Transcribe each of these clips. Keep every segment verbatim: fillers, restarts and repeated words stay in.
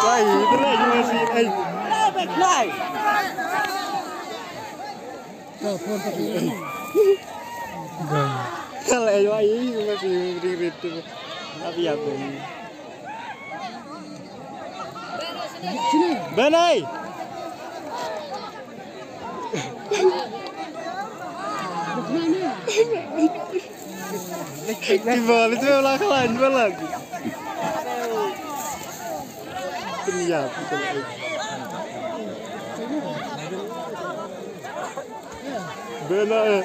Sai, ito na yung si, ay. Kala ay, ay, yung si, yung ring ring tu. Tapi apa ni? Benai. Tiba, tiba lah kalah, tiba lah. Kenyap, betul. Benai.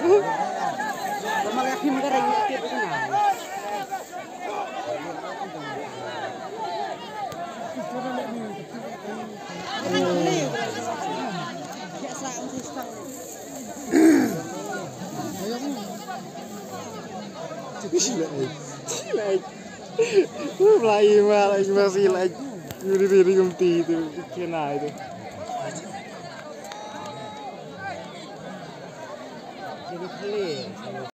Lai ma, lai ma si lai. Yuri biri kumti tu, kena itu.